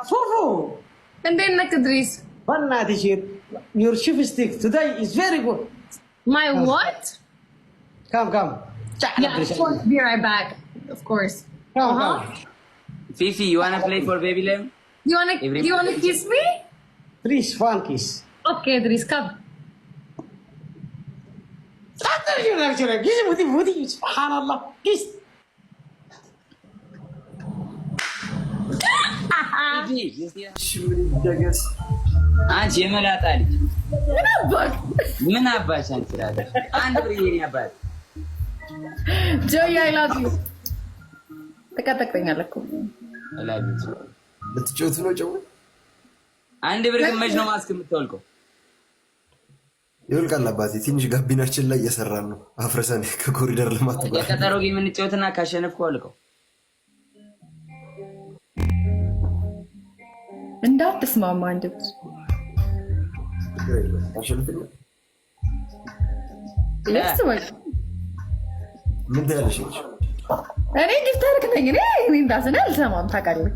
ፉፉ። እንዴት ነህ እድሪስ? በእናትሽ your chopstick today is very good. My what? Come, come. Yeah, of course, be right back. Of course. Come, come. Fifi, you wanna play for Baby Lamb? You wanna kiss me? Please, one kiss. Okay, Idris, come. سبحان الله, kiss. አንቺ የመላጣ ልጅ። ምን አባክ? ምን አባሽ አንቺ እላለሁ። አንድ ብር የኔ አባት። ጆይ, I love you. ተቀጠቅጠኛለህ እኮ። ልትጮት ነው ጨው። አንድ ብር ግን መች ነው ማስክ የምታወልቀው? ይወልቃል አባቴ። ትንሽ ጋቢናችን ላይ እየሰራን ነው። አፍርሰን ከኮሪደር ልማት ጋር የቀጠሮ game እንጫወትና ካሸነፍኩ አውልቀው። እንዳትስማማ አንድ ብር። አሸንፍኛ። ደስ ወይ። ምን ትያለሽ? እኔ gifter ነኝ። እኔ እንዳስነ አልሰማም፣ ታውቃለህ።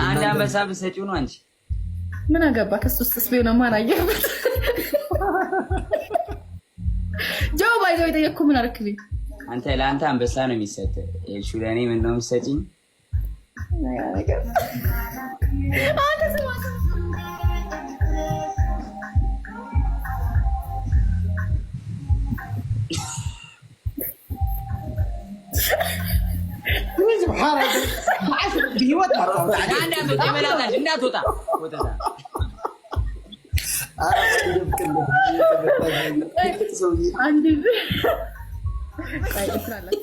አንድ አንበሳ ብትሰጪው ነው አንቺ። ምን አገባ ከሱ ውስጥ ቢሆን ማን አየበት? ጆ ባይዘው የጠየቅኩህ ምን አደረክልኝ? አንተ ለአንተ አንበሳ ነው የሚሰጥ። እሺ ለእኔ ምን ነው የምትሰጪኝ? አንተ ስማ። ህይወት አንድ አንበሳ የመላጣ ልጅ እንዳትወጣ ወተታ። አንድ ቆይ እስራለሁ።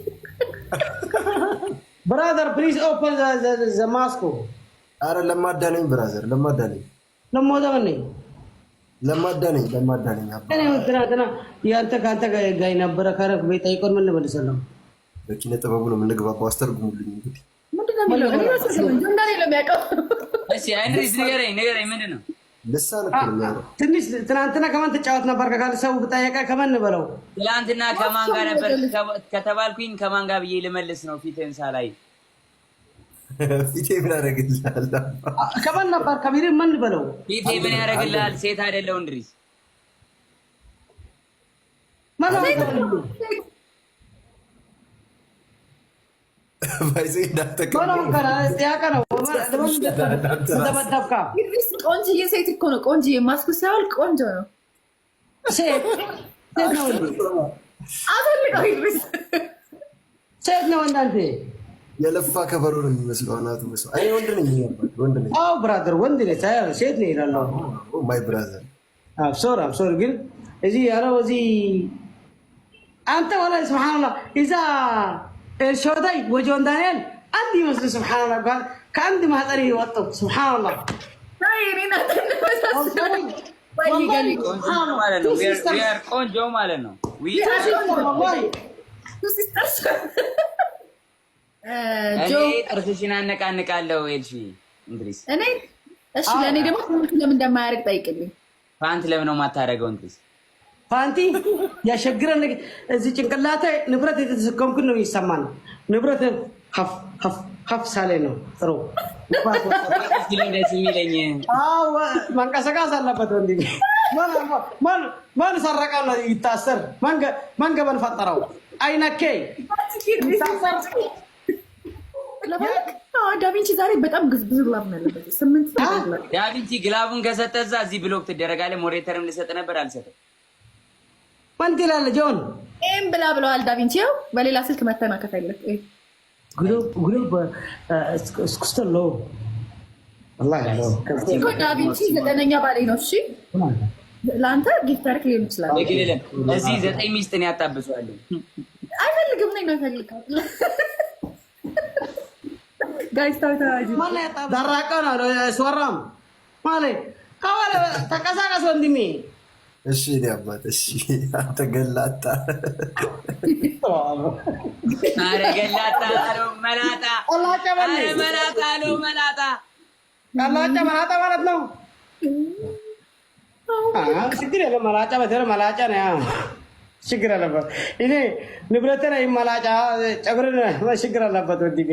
Brother, please open the mask. አረ ለማዳ ነኝ brother፣ ለማዳ ነኝ። ለሞተ ነኝ። ለማዳ ነኝ፣ ለማዳ ነኝ። አባ። እኔ ትናንትና ያንተ ከአንተ ጋር የነበረ ከረክ ቤት ጠይቆን ምን ልመልስልህ? በኪነ ጥበቡ ነው የምንግባባው። አስተርጉሙልኝ እንግዲህ። ምንድን ነው የሚለው? እኔ ራሱ ጆን ዳንኤል ነው የሚያውቀው። እሺ እንድሪስ ንገረኝ፣ ንገረኝ ምንድን ነው? ልሳን እኮ ነው የሚያወራው። ትንሽ ትናንትና ከማን ትጫወት ነበር ካለ ሰው ጠየቀ ከማን በለው። ትላንትና ከማን ጋር ነበር ከተባልኩኝ ከማን ጋር ብዬ ልመልስ ነው ፊትህን ሳላይ? ፊቴ ምን ያደርግልሃል? ከማን ነበር ከቢሪ ማን በለው። ፊቴ ምን ያደርግልሃል? ሴት አይደለው እንድሪስ? ማን ባይዜ እንዳትጠቀም። ጥያቄ ነው። ተደበደብካ። ኢድሪስ ቆንጅዬ ሴት እኮ ነው። ቆንጅዬ ማስኩ ሳይሆን ቆንጆ ነው። ሴት ሴት ነው እንዴ? አፈልገው ኢድሪስ። ሴት ነው እንዳንተ። የለፋ ከበሮ ነው የሚመስለው አናቱ። መስሎ አይ ወንድ ነኝ፣ ወንድ ነኝ። አዎ brother፣ ወንድ ነህ፣ ሴት ነህ ይላል። My brother. I'm sorry, I'm sorry ግን እዚህ ያለው እዚህ አንተ ወላ سبحان الله እዛ ኤልሾዳይ ወጆን ዳንኤል አንድ ይመስሉ سبحان الله ከአንድ ማህፀን የወጡ سبحان الله። ማለት ነው ቆንጆ ማለት ነው። Sisters. እኔ ጥርስሽን አነቃንቃለሁ ኤልሺ እንድሪስ። እኔ እሺ፣ ለእኔ ደግሞ ፓንት ለምን እንደማያደርግ ጠይቅልኝ። ፓንት ለምን ነው የማታደርገው እንድሪስ? ፓንቲ ያሸግረን እዚህ ጭንቅላቴ ንብረት የተሸከምኩን ነው ይሰማን። ንብረት ሀፍ ሀፍ ሀፍ ሳሌ ነው ጥሩ። ደስ የሚለኝ። መንቀሳቀስ አለበት። ወንድ ማን ሰረቀ ይታሰር። ማን ገበን ፈጠረው አይነኬ። ዳቪንቺ ዛሬ በጣም ብዙ glove ነው ያለበት። ስምንት። ዳቪንቺ glove ኡን ከሰጠ እዛ እዚህ block ትደረጋለህ። Moderator ም ልሰጥ ነበር አልሰጠም። ማን ትላለህ ጆን? ይህም ብላ ብለዋል ዳቪንቺ። ያው በሌላ ስልክ መተና ከፈለግ። Glove እስኩስተሎ እኮ ዳቪንቺ ዘጠነኛ ባሌ ነው። እሺ ለአንተ gifter ሊሆን ይችላል። እዚህ ዘጠኝ ሚስትን ያጣብሰዋል። አይፈልግም ነው አይፈልግም። Guys ታውታጂ። ደራቀ ነው ስወራም ማለት ከዋለ ተንቀሳቀስ ወንድሜ። እሺ እኔ አባት፣ እሺ አንተ ገላጣ። ኧረ ገላጣ አለው መላጣ። ኧረ መላጣ አለው መላጣ። ቀላጫ መላጣ ማለት ነው። ችግር የለም። መላጫ በተለይ መላጫ ነው። ችግር አለበት። እኔ ንብረቴን መላጫ ጨጉርን ችግር አለበት ወንድሜ።